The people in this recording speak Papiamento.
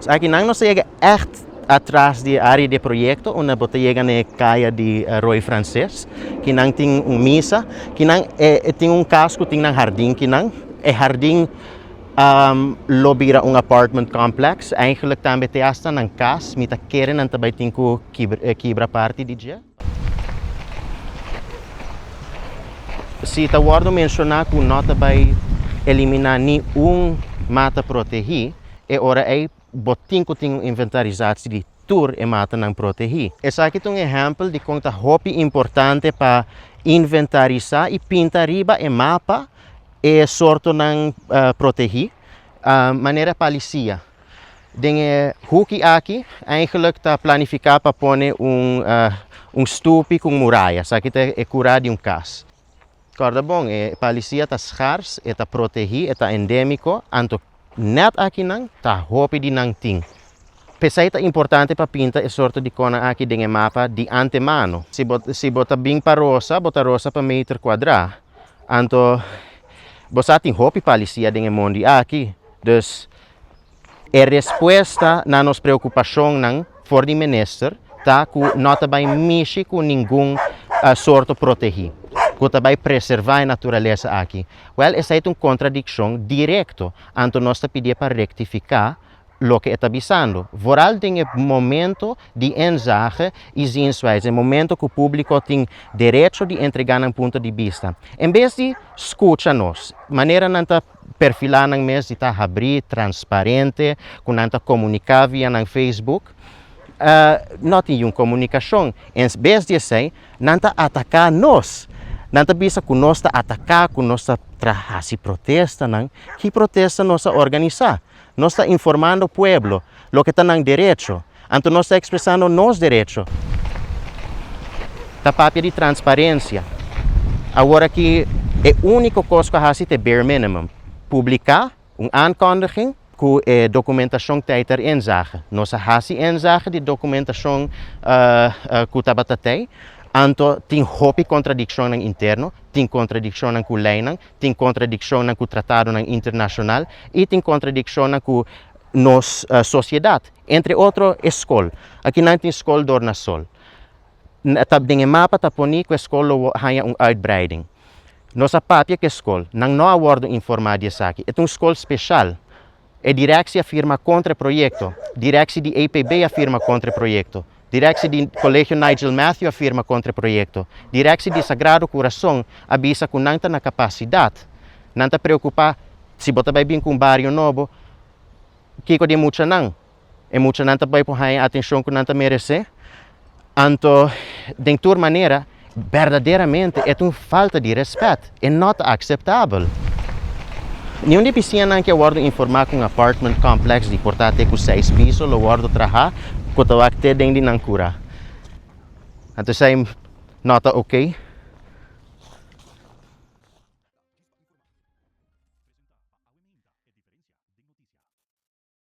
Aki nan nos a yega ègt atras di e área di e proyekto unda bo ta yega na e kaya di Rooi Frances. Kinan tin un misa, kinan e tin un kas ku tin nan hardin kinan. E hardin lo bira un apartment complex. Eigenlijk tambe te asta nan kas, mi ta kere nan ta bai tin ku kibra parti di dje. Si ta wòrdu menshoná ku no ta bai eliminá ni un mata protehí, e ora ei bo tin ku tin un inventarisatie di tur e matanan protehí. Esaki ta un ehèmpel di kon ta hopi importante pa inventarisá i pinta riba e mapa e sortonan protehí, manera palisia. Den e huki aki eigenlijk ta planifiká pa pone un un stupi ku un muraya. Esaki ta e kurá di un kas. Kòrda bon, e palisia ta skars, e ta protehí, e ta endémiko, anto nèt akinan ta hopi di nan tin. P'esei ta importante pa pinta e sorto di kònan aki den e mapa di antemano. Si bo si bo ta bin pa rosa, bo ta rosa pa meter kuadrá. Anto bo sa tin hopi palisia den e mondi aki. Dus e respuesta na nos preokupashonnan for di minister ta ku no ta bai mishi ku ningun sorto protehí, ku ta bai preservá e naturalesa aki. Wèl, esei ta un kontradikshon direkto. Anto nos ta pidié pa rektifiká loke e ta bisando, vooral den e momento di inzage y zienswijze, e momento cu publico tin derecho di entrega nan punto di bista. En bes di scucha nos, manera nan ta perfila nan mes di ta habri, transparente, cu nan ta comunica via nan Facebook, no tin yun comunicacion. En bes di esey, nan ta ataca nos. Nan ta bisa cu nos ta ataca, cu nos ta traha haci protestanan. Ki protesta nos a organisa? Nos ta informando pueblo loke ta nan derecho, anto nos ta expresando nos derecho. Ta papia di transparencia. Awor aki e unico cos cu a haci ta e bare minimum, publica un aankondiging cu e documentacion tey ter inzage. Nos a haci inzage di documentacion cu tabata tey, anto tin hopi contradiccionnan interno, tin contradiccionnan cu leynan, tin kontradikshonnan ku tratadonan internashonal i tin kontradikshonnan ku nos sosiedat, entre otro e skol. Akinan tin skol Dornasol. Ta den e mapa ta poni ku e skol lo haña un uitbreiding. Nos a papia ku e skol, nan no a wòrdu informá di esaki. E ta un skol speshal. E directie a firma contra e proyecto. Directie di EPB a firma contra e proyecto. Directie di Colegio Nigel Matthew a firma contra e proyecto. Directie di Sagrado Curason a bisa cu nan ta na capacidad. Nan ta preocupa si bo ta bay bin cu un bario nobo, kico di e muchanan? E muchanan ta bay por haña e atencion cu nan ta merece? Anto, den tur manera, berdaderamente e ta un falta di respet. E no ta aceptabel. Niun di bisiñanan ke a wordo informa cu un apartment complex di por ta te cu seis piso lo wordo traha cu ta wak te den di nan cura. Anto esey no ta ok.